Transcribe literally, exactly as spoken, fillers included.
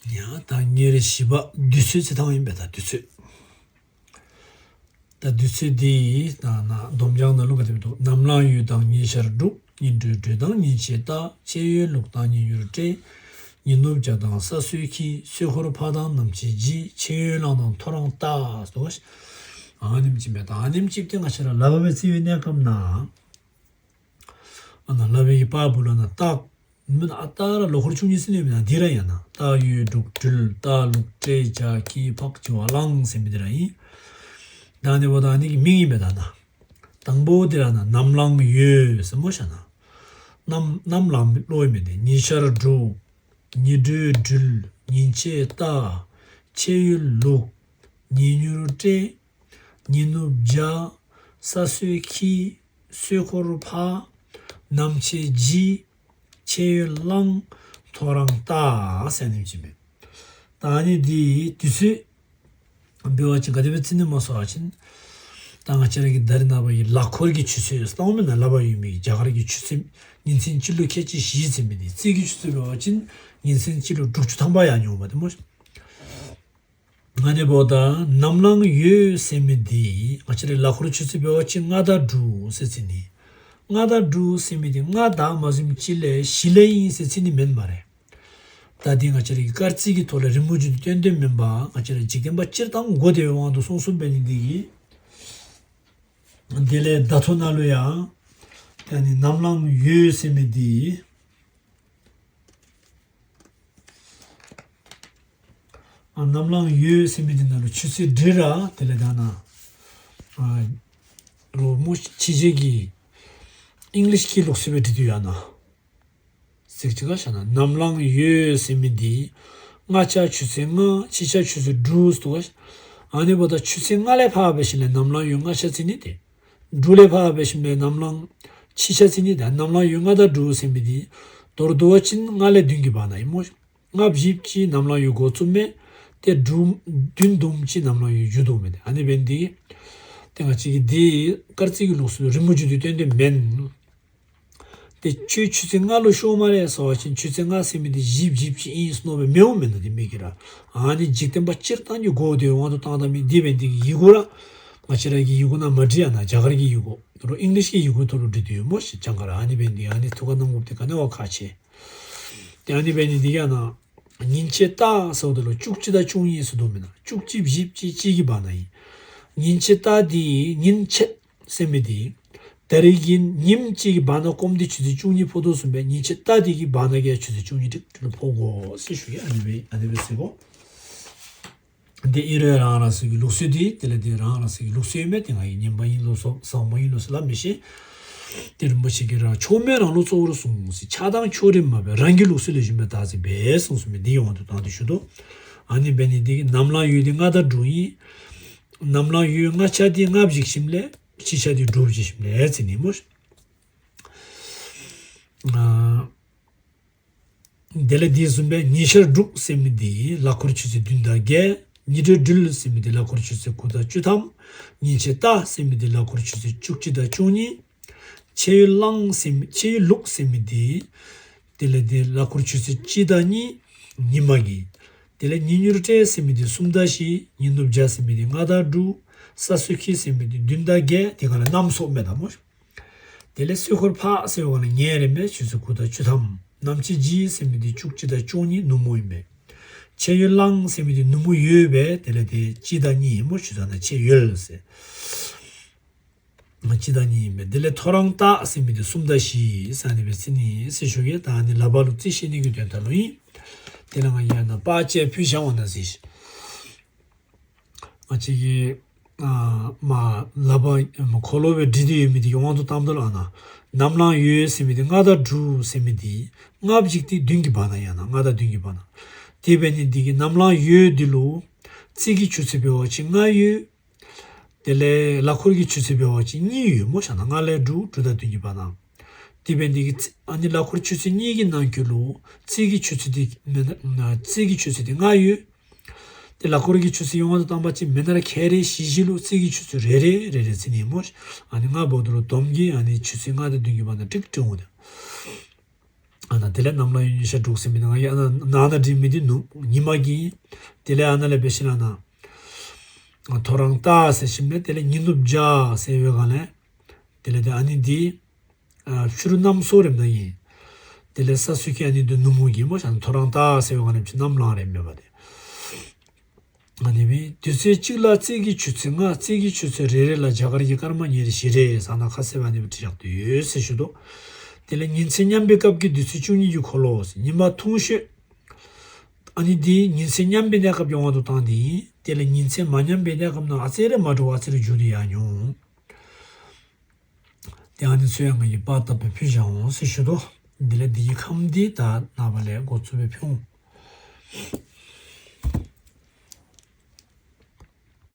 ཡང་ད་ཉེར་བཞི་པ་བདུད་ཚོད་ཚེ་ཐང་ཡིན་པས། ད་བདུད་ཚོད། ད་བདུད་ཚོད་འདི་ད་ན་སྡོམ་རྐྱང་ནང་ལུགས་ག་དེ་མི་འདུག་ནམ་ལངས་ཡོས་དང་ཉི་ཤར་དྲུག་ཉི་སྦྲུལ་སྦྲུལ་དང་ཉིན་བྱེད་རྟ། ཕྱེད་ཡོལ་ལུག་དང་ཉིན་ཡོལ་སྤྲེལ། ཉི་ནུབ་བྱ་དང་ས་སྲོས་ཁྱི། སྲོད་འཁོར་ཕག་དང་ནམ་ཕྱེད་ཇི། ཕྱེད་ཡོལ་གླང་དང་ཐོ་རངས་རྟ། ཟེར་དོ། ཨ་ནེམ་ཅིག་མེད། ད་ཨ་ནེམ་ཅིག་དེ་ང་ཆ་ར་ལབ་པའི་རྩི་བའི་གནས་སྐབས་ན། ཨ་ན་ལབ་པའི་པ་བུ་ལ་ན་རྟགས། མི་ན་ཨ་རྟགས་ར་ལོ་འཁོར་བཅུ་གཉིས་ཟིན་ནས་མི་ན་འདི་ར་ཡང་ན། རྟ་ཡོས་འབྲུག་སྦྲུལ། རྟ་ལུག་སྤྲེལ་བྱ་ཁྱི་ཕག་བྱི་བ་གླང་ཟེར་མི་འདི་ར་ཡིན། ད་ནི་བོ་ད་ནི་གི་མིང་ཡིན་པས་ད་ན། དང་པོ་འདི་ར་ན་ནམ་ལངས་ཡོས་ཟེར་མོ་ཤ་ན། ནམ་ནམ་ལངས་ལོ་ཡིན་མི་འདི། ཉི་ཤར་དྲུག་ཉི་སྦྲུལ་སྦྲུལ། ཉིན་བྱེད་རྟ། ཕྱེད་ཡོལ་ལུག་ཉིན་ཡོལ་སྤྲེལ། ཉི་ནུབ་བྱ། ས་སྲོས་ཁྱི། སྲོད་འཁོར་ཕག་ནམ་ཕྱེད་ཇི། ཕྱེད་ཡོལ་གླང་། ཐོ་རངས་རྟ་ཟེར་ནས་ཅི་མེད། ད་ནི་འདི་དུས་ཚོད་འབེལ་བ་ཅིག་ག་དེ་བས་རྩི་ནས་མ་སོ་བ་ཅིན། ད་ང་བཅས་ར་གི་ད་རེས་ནངས་པ་ཡི་ལག་འཁོར་གྱི་ཆུ་ཚོད་སྟོང་མེད་ན་ལབ་པ་ཡོད་མེད་རྒྱ་གར་གྱི་ཆུ་ཚོད་ཉིན་མཚན་གཅིག་ལོ་ཁལ་གཅིག་བཞི་ཟེར་མི་འདི་རྩིས་ཀྱི་ཆུ་ཚོད་འབེལ་བ་ཅིན་ཉིན་མཚན་གཅིག་ལོ་དྲུག་ཅུ་ཐམ་པ་ཡང་ཉོ་བ་དེ་མོ། ང་ནི་བོ་ད་ནམ་ལངས་ཡོས་ཟེར་མི་འདི་ང་བཅས་རའི་ལག་འཁོར་ཆུ་ཚོད་འབེལ་བ་ཅིག་སྔ་དང་འགྲོ་ཟེར་ཚིག་ནི། སྔ་དང་འགྲོ་ཟེར་མི་འདི་སྔ་དང་མ་ཟིན་ཅི་ལས་ཞི་ལས་ཡིན་ཟེར་ཚིག་ནི་མེན་མ་རེད། ད་འདི་ང་བཅས་རའི་གི་སྐར་རྩིས་ཀྱི་ཐོག་ལ་རི་མོ་བརྒྱུད་དུ་སྟོན་དོན་མིན་པ་ང་བཅས་རའི་འཇིག་རྟེན་པ་སྤྱིར་བཏང་གོ་བདེ་བའི་དབང་དུ་སོང་སོང་བས་ནི་འདི་གི། འདི་ལས་ཟླ་ཐོ་ནང་ལུ་ཡང་། ད་ནི་ནམ་ལངས་ཡོས་ཟེར་མི་འདི། ཨ་ནམ་ལངས་ཡོས་ཟེར་མི་འདི་ནང་ལུ་ཆུ་ཚོད་འདི་ར་དེ་ལས་ད་ན། ཨ་ལོ་མོ་ཕྱི་རྒྱལ་གྱི་ཨིང་ལིཤ་གི་ལུགས་སྲོལ་བས་འབྲི་དུས་ཡང་ན། ཟིག་ཅིག་ག་ཤ་ན་ནམ་ལངས་ཡོས་ཟེར་མི་འདི། སྔ་ཆ་ཆུ་ཚོད་ལྔ་ཕྱི་ཆ་ཆུ་ཚོད་དྲུག་ཟེར་དུས་ག། ཨ་ནི་བོ་ད་ཆུ་ཚོད་ལྔ་ལས་ཕར་བས་ཤིན་ལས་ནམ་ལངས་ཡོས་སྔ་ཆ་ཚིག་ནི་དེ། འབྲུག་ལས་ཕར་བས་ཤིན་ལས་ནམ་ལངས་ཕྱི་ཆ་ཚིག་ནི་དེ་ནམ་ལངས་ཡོས་སྔ་དང་དྲུག་ཟེར་མི་འདི། མདོར་བསྡུ་བ་ཅིན་ལྔ་ལས་བདུན་གྱི་བར་ན་ཡིན་མོ། ལྔ་བཞི་ཅིག་ནམ་ལངས་ཡོས་འགོ་བཙུགས་མེད། དེ་དྲུག་བདུན་བདུན་ཅིག་ནམ་ལངས་ཡོས་མཇུག་བསྡུ་མེད་དེ་ཨ་ནི་བས་འདི། དེ་ང་གཅིག་གི་འདི་སྐར་རྩིས་ཀྱི་ལུགས་སྲོལ་རི་མོ་བརྒྱུད་དུ་སྟོན་དོན་མེན། དེ་ཁྱོད་ཆུ་ཚོད་ལྔ་ལུ་ཤོག་མ་རེད་ཟེར་བ་ཅིན་ཆུ་ཚོད་ལྔ་ཟེར་མི་དེ་བཞི་བཞི་བཞི་ཡིན་ཟེར་ནོ་བས་མེད་འོང་མེད་ན་དེ་མི་གི་ར། ཨ་ནི་འཇིག་རྟེན་པ་སྤྱིར་བཏང་གི་གོ་བདེ་བའི་དབང་དུ་བཏང་ད་མི་འདི་བས་འདི་གི་ཡི་གུ་ར། ང་བཅས་ར་གི་ཡི་གུ་ན་མ་བྲིས་ཡ་ན་རྒྱ་གར་གྱི་ཡི་གུ་རོ་ཨིང་ལིཤ་གི་ཡི་གུ་ཐོག་ལུ་བྲིས་དུས་ཡོད་མོ་ཞེས་ཅང་ག་ར་ཨ་ནི་བས་འདི་ཨ་ནི་ཐུགས་ཁ་གནང་དགོས་དེ་ག་ནས་བ་ཁ་ཆེ། དེ་ཨ་ནི་བས་ནི་འདི་ག་ན། ཉིན་བྱེད་རྟ་ཟེར་བ་དེ་ལ་བཅུ་གཅིག་དང་བཅུ་གཉིས་ཟེར་དུ་མེད་ན་བཅུ་གཅིག་བཞི་བཅུ་གཅིག་གི་བར་ན་ཡིན། ཉིན་བྱེད་རྟ་དེ་ཉིན་བྱེད་ཟེར་མི་དེ། ད་རེས་ཀྱི་ཉིན་གཅིག་གི་བར་ན་སྐོམ་དེ་ཆུ་ཚོད་བཅུ་གཉིས་ཕོག་དུ་སོང་བས་ཉིན་བྱེད་རྟ་དེ་གི་བར་ན་གི་ཆུ་ཚོད་བཅུ་གཉིས་ཏིག་ཏིག་ལ་ཕོག་གོ་ཟེར་ཞུ་གི་ཨ་ནི་བས་ཨ་ནི་བས་ཟེར་གོ། འདི་ཨིན་རུང་རང་རང་སོ་གི་ལུགས་སྲོལ་དེ་དེ་ལ་དེ་རང་རང་སོ་གི་ལུགས་སྲོལ་ཡོད་མེད་དེ་ང་ཡི་ཉན་པ་ཡིན་ལོ་སོ་བཟང་པོ་ཡིན་ལོ་སོ་ལབ་མི་ཤེས། དེ་རིན་པོ་ཆེ་གི་རང་ཆོག་མེད་རང་ལུགས་གཙོ་བོར་གསུངས་སི་ཆགས་སྡང་ཕྱོགས་རིས་མ་བས་རང་གི་ལུགས་སྲོལ་ལས་གཞན་པའི་རྟགས་ཟེར་བས་གསུངས་སོ་མེད་འདི་ཡི་དབང་དུ་བཏང་སྟེ་ཞུ་དོ། ཨ་ནི་བས་ནི་འདི་གི་ནམ་ལངས་ཡོས་དེ་སྔ་དང་འགྲོ་ཡིན། ནམ་ལངས་ཡོས་སྔ་ཆ་དེ་སྔ་བཞིག་ཞིམ་ལས་ཕྱི་ཆ་དེ་འགྲོ་བཞིག་ཞིམ་ལས་ཟེར་ནི་མོ། ཨ། དེ་ལས་དེ་བཟུམ་པའི་ཉི་ཤར་དྲུག་ཟེར་མི་དེ་ལག་འཁོར་ཆུ་ཚོད་བདུན་དང་བརྒྱད། ཉི་སྦྲུལ་སྦྲུལ་ཟེར་མི་དེ་ལག་འཁོར་ཆུ་ཚོད་དགུ་དང་བཅུ་ཐམ། ཉིན་བྱེད་རྟ་ཟེར་མི་དེ་ལག་འཁོར་ཆུ་ཚོད་བཅུ་གཅིག་དང་བཅུ་གཉིས། ཕྱེད་ཡོལ་གླང་ཟེར་མི་ཕྱེད་ཡོལ་ལུག་ཟེར་མི་དེ། དེ་ལས་དེ་ལག་འཁོར་ཆུ་ཚོད་གཅིག་དང་གཉིས། ཉི་མ་གི། དེ་ལས་ཉིན་ཡོལ་སྤྲེལ་ཟེར་མི་དེ་གསུམ་དང་བཞི། ཉི་ནུབ་བྱ་ཟེར་མི་དེ་ལྔ་དང་དྲུག་ས་སྲོས་ཁྱི་ཟེར་མི་དེ་བདུན་དང་བརྒྱད་དེ་ག་ལ་གནམ་སྲོ་མེད་དང་མོ། དེ་ལས་སྲོད་འཁོར་ཕག་ཟེར་བ་ལ་ཉལ་རེ་མེད་ཆུ་ཚོད་དགུ་དང་བཅུ་ཐམ། ནམ་ཕྱེད་ཇི་ཟེར་མི་དེ་བཅུ་གཅིག་དང་བཅུ་གཉིས་ནུབ་མོ་ཡིན་པས། ཕྱེད་ཡོལ་གླང་ཟེར་མི་དེ་ནུབ་མོ་ཡོལ་བས་དེ་ལས་དེ་གཅིག་དང་གཉིས་ཡིན་མོ་ཆུ་ཚོད་ན་ཕྱེད་ཡོལ་ཟེར། གཅིག་དང་གཉིས་ཡིན་པས་དེ་ལས་ཐོ་རངས་རྟ་ཟེར་མི་དེ་གསུམ་དང་བཞི་ཟེར་ནི་བས་ཟེར་ནི་ཟེར་ཞུ་གི་ད་ནི་ལབ་པ་ལུ་རྩིས་ཤེས་ནི་གི་དོན་དག་ལུ་ཡིན། དེ་ལ་ང་ཡང་ན་པ་ཅེ་ཕུལ་བཞག་འོང་ན་ཟེར། ང་གཅིག་གིས་ཨ་མ་ལབ་པ་འཁོར་ལོ་བའི་འབྲི་དེ་ཡོད་མི་དེ་ཡོངས་དུ་གཏམ་དུ་ལ་ན་ནམ་ལངས་ཡོད་ཟེར་མི་དེ་ལྔ་དང་དྲུག་ཟེར་མི་དེ་ལྔ་བཞིག་དེ་བདུན་གྱི་བར་ན་ཡང་ན་ལྔ་དང་བདུན་གྱི་བར་ན། དེ་བས་ནི་འདི་གི་ནམ་ལངས་ཡོད་འདི་ལུ་རྩིས་ཀྱི་ཆུ་ཚོད་འབད་བ་ཅིན་ལྔ་ཡོད། དེ་ལས་ལག་འཁོར་གྱི་ཆུ་ཚོད་འབད་བ་ཅིན་གཉིས་ཡོད་མོ་ཤ་ན་ལྔ་ལས་དྲུག་དྲུག་དང་བདུན་གྱི་བར་ན། དེ་བས་འདི་གི་རྩི་ཨ་ནི་ལག་འཁོར་ཆུ་ཚོད་གཉིས་ཀྱི་ནང་ཁུལ་ལུ་རྩིས་ཀྱི་ཆུ་ཚོད་དེ་མེད་ན་རྩིས་ཀྱི་ཆུ་ཚོད་དེ་ལྔ་ཡོད། དེ་ལག་འཁོར་གྱི་ཆུ་ཚོད་ཡོངས་དུ་བཏང་པ་ཅིན་མེད་ན་ར་ཁལ་རེ་བཞི་བཞི་ལུ་རྩིས་ཀྱི་ཆུ་ཚོད་རེ་རེ་རེ་རེ་རྩི་ནི་མོ། ཨ་ནི་ལྔ་བོ་དུ་ལུ་སྡོམ་གྱི་ཨ་ནི་ཆུ་ཚོད་ལྔ་དང་བདུན་གྱི་བར་ན་ཀྲིག་ཀྲིག་འོང་དེ། ཨ་ན་དེ་ལས་གནམ་ལ་ཡོད་ཉི་ཤར་དྲུག་ཟེར་མི་དེ་ང་ཡི་ཨ་ན་ན་ན་འབྲི་མི་དེ་ནུབ་ཉི་མ་གི་ཡིན། དེ་ལས་ཨ་ན་ལས་བེ་ཤི་ན་ན་ཐོ་རངས་ཏ་ཟེར་ཞིམ་ལས་དེ་ལས་ཉི་ནུབ་འཇའ་ཟེར་བའི་གང་ལས། དེ་ལས་དེ་ཨ་ནི་དེ་ཕྱི་རུ་གནམ་སོ་རེམ་ན་ཡིན། དེ་ལས་ས་སུ་ཁྱི་ཨ་ནི་དེ་ནུབ་མོ་གི་མོ་ཤ་ན་ཐོ་རངས་ཏ་ཟེར་བའི་གང་ལས་ཕྱི་གནམ་ལངས་རེམ་མེད་པ་དེ། ཨ་ནི་བི་དུས་ཚོད་གཅིག་ལ་རྩིས་ཀྱི་ཆུ་ཚོད་ལྔ། རྩིས་ཀྱི་ཆུ་ཚོད་རེ་རེ་ལ་རྒྱ་གར་གྱི་སྐར་མ་ཉེར་བཞི་རེ་ཟ་ན་ཁ་གསལ་བ་ནི་བྲིས་བཞག་ཏུ་ཡོད་ཟེར་ཞུ་དོ། དེ་ལས་ཉིན་མཚན་མཉམ་པའི་སྐབས་ཀྱི་དུས་ཚོད་བཅུ་གཉིས་ཀྱི་འཁོར་ལོ་ཟེར། ཉི་མ་ཐུང་ཤོས། ཨ་ནི་དེ་ཉིན་མཚན་མཉམ་པའི་གནས་སྐབས་ཀྱི་དབང་དུ་བཏང་སྟེ་ཡིན། དེ་ལས་ཉིན་མཚན་མ་མཉམ་པའི་གནས་སྐབས་ན་ཨ་ཙེ་རེ་མ་འགྲོ་བ་ཨ་ཙེ་རེ་འཇུ་དེ་ཡ་མྱོང་། དེ་ཨ་ནི་ཚོ་ཡང་ང་ཡི་པ་བཏབ་པའི་ཕུལ་བྱ་འོང་ཟེར་ཞུ་དོ། འདི་ལས་འདི་ཡི་ཁམས་འདི་ད་ན་བ་ལས་འགོ་ཚུགས་པའི་ཕུལ་འོང་།